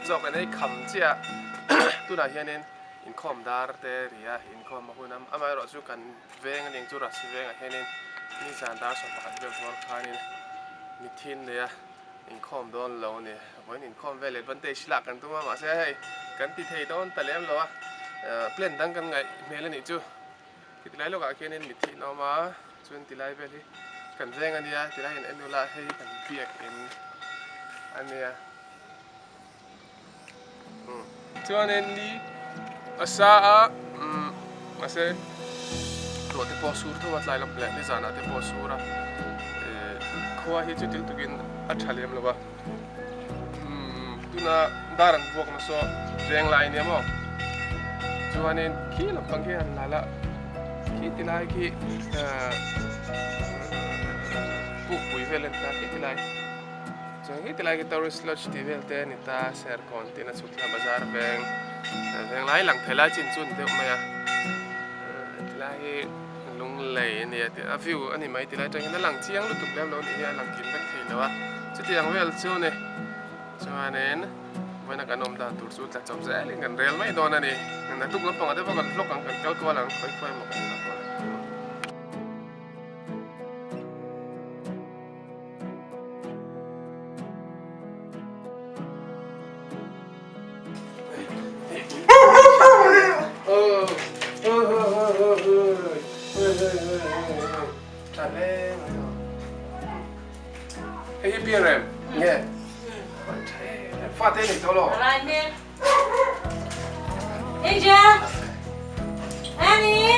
Zawk an ei kham chiah tunah hianin inkhawm dar te ri a inkhawm a hun a amaherawh chu kan veng a ning chu Rasi vengah hianin nizan dar 11 vel hmawr khanin mitthi an nei a inkhawm dawn lo a ni vawiin inkhawm vel advantage lak kan tum a mahse hei kan ti thei dawn ta lem lo a plan dang kan ngaih hmel a nih chu. Tilai lawkah khianin mitthi in a awm a, chuan tilai vel hi kan veng a nia, tilai in en ula hei hi kan biak in a nia. Chuanin ni a sa a, mahse ruah te pawh a sur tho a tlai lam leh nizanah te pawh a sur a, khua hi chu thil tukin a tha lem lo va. Tuna dar an vuak na saw veng lai nia maw chuanin khi lampang khi han la la khi ti lai khi pukpui vel a ni ta khi ti lai chuan khi ti lai khi tourist lodge tih vel te a ni ta serkawn tin a chhuk thla bazar veng veng lai lang thei lai chin chu a ni deuh mai a ti lai hi Lunglei a nia tih a view a ni mai ti lai atang hian a lang chiang lutuk lem lo a nih hi a lang kim vek thei lo a chutiang vel chu ni chuanin vawiina kan awm dan tur chu tla chawp zelin kan rel mai dawn a ni naktuk lampangah te pawh kan vlog ang kan kal kual ang khawi khawi emaw kan kal kual ang. Hei hi pian em? Nge? Fa te nei tawh lo. Angel! Annie!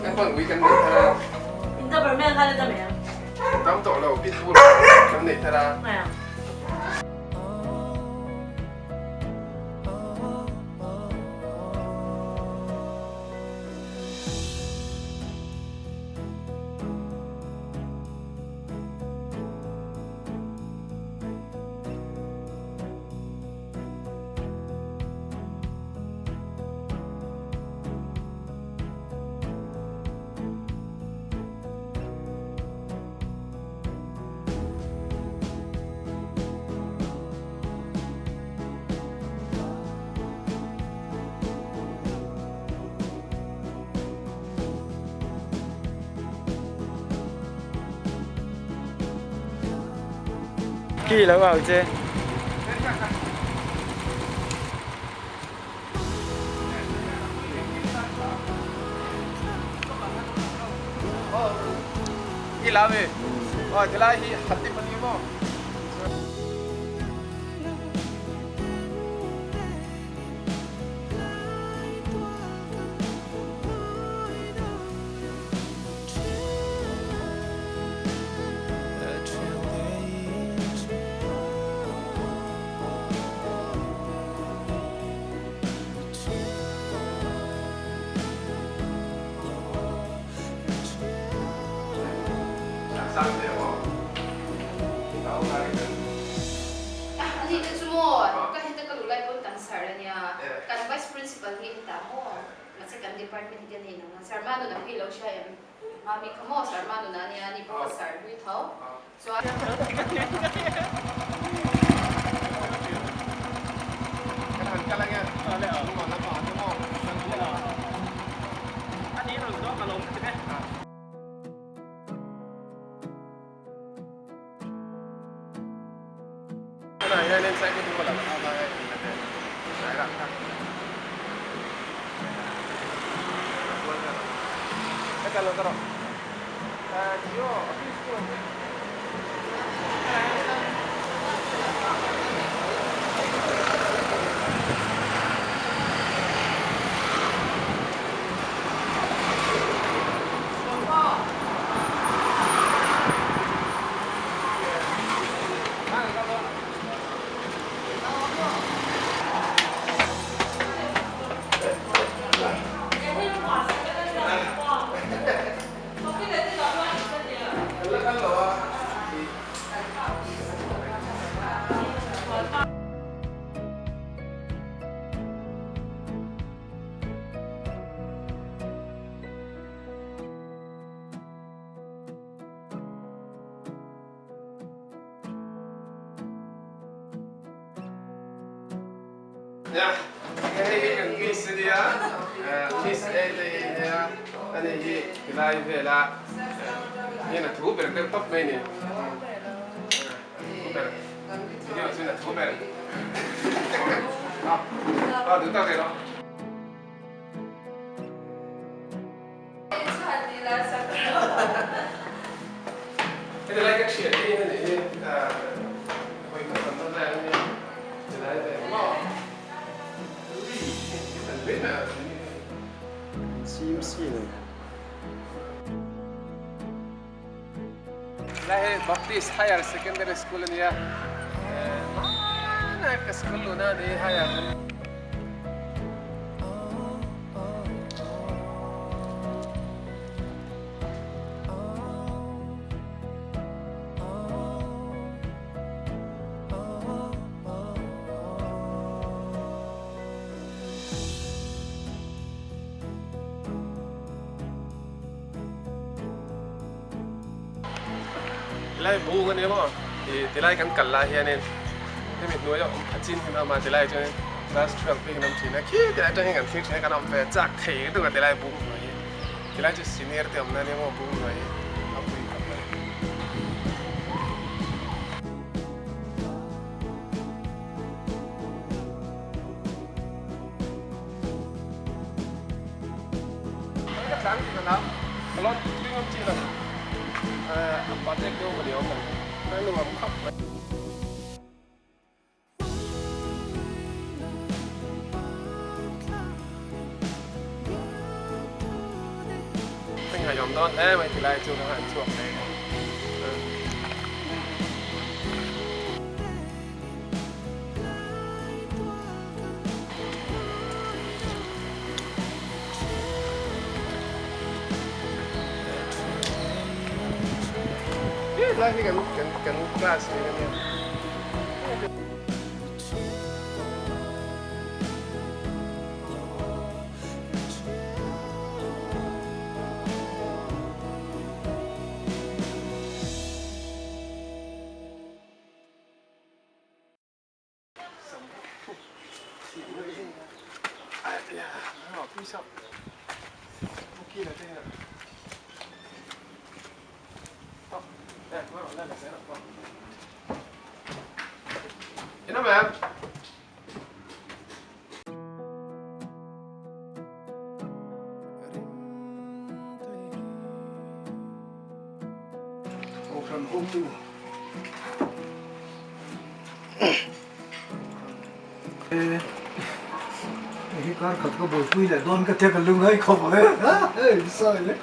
Kan hman ui kan nei thar a. In Doberman kha la dam em? Dam tawh lo, pitbull kan nei thar a. Khi lo au che. I la ve. Oi tilai hi hati pani maw. Ani te chu maw ka heta ka luh lai pawn kan sir ania kan vice principal hi hetah maw mahse kan department hi te nei nang a sir Manun a phei lo hria em mami kha maw sir Manun a ania ani pawh ka sir hlui tho chuan Tunah hianin cycle hi la a lai a in la teh hnai rah kha Heta lo ka rawh Jio office chu awm e. Nia, hei hi kan miss a nia, miss A te hi nia, ani hi tilai vela hian a thu ber deuh tawp mai a ni. Thu ber, video chuan a thu ber. A duh tak rawh. Heti lai ka thian hi a nih hi hawi khat tam tak lai ang hi ti lai ve maw an ri mai ang Sim si lo. Lai hei Baptist Higher Secondary School a nia hmanah ka school luhna a ni higher. Tilai bung a ni maw? Ih tilai kan kal lai hianin hemi hnuaia awm pha chin hi a awm a, tilai chuanin class 12 phei kan awm thin a, khi tilai atang hian kan thlir thin a, kan awm ve chak thei lutuk a tilai bung hnuai hi. Tilai chu senior te awmna a nia maw bung hnuai hi a pui khawp mai. Ka tlang tih hlan a, ka lawn tui ngam chi lo. A pa tek deuh ka ni awm ang, ka nuam khawp mai. Ka ngaihawm dawn hle mai tilai chu ka han chhuak leh a. Lai hi kan kan kan class ni ania. Kohhran hotu Hei hi kar khat ka buaipui leh dawn ka tia ka lungai khawp ang e hei sawi le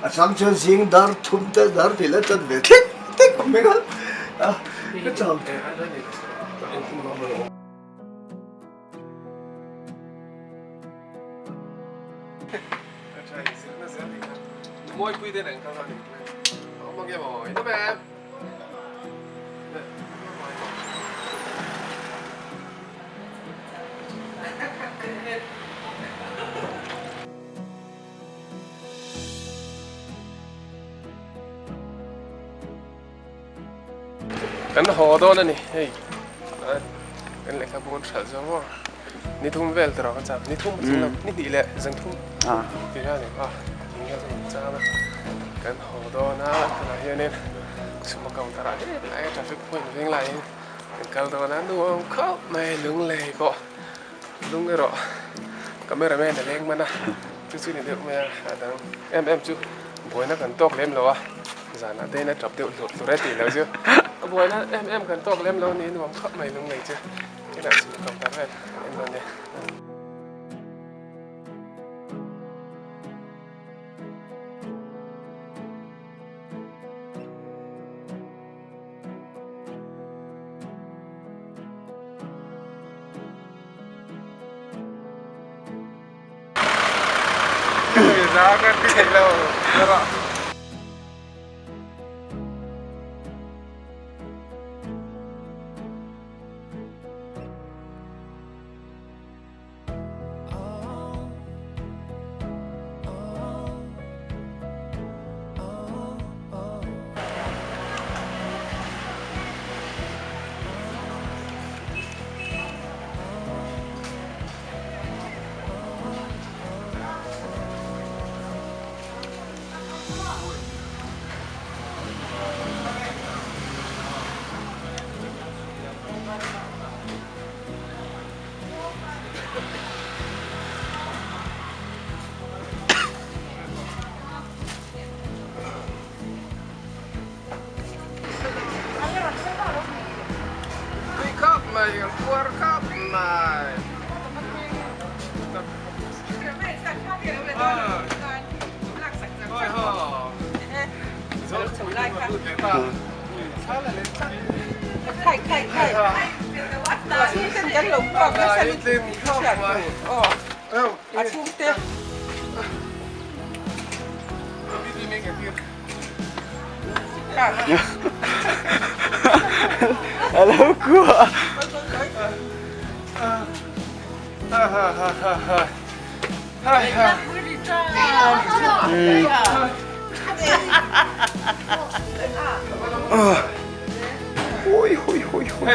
a chang chuan zing dar thum te dar tih leh chan ve thik thik ang mai a ka chang Kan haw dawn a ni hei kan lehkhabu an hralh zawng maw ni thum vel tawh ka chak ni thum a chunglam ni hnih leh zan thum tih vel a ni a tih vel chu kan chang a kan haw dawn a tunah hianin suma counter ah helai traffic point veng laiin kan kal dawn a nuam khawp mai lunglei pawh lung erawh camera man a leng hman a chu chu ni deuh mai a a dang em em chu buaina kan tawk lem lo a zanah te in a tap deuh hlurh hlurh e tih loh chu a buaina em em kan tawk lem lo ni nuam khawp mai lunglei chu inah chhun counter vel en dawn nia. mai, kan puar khap mai. A lo kuah. Hui hui hui hui.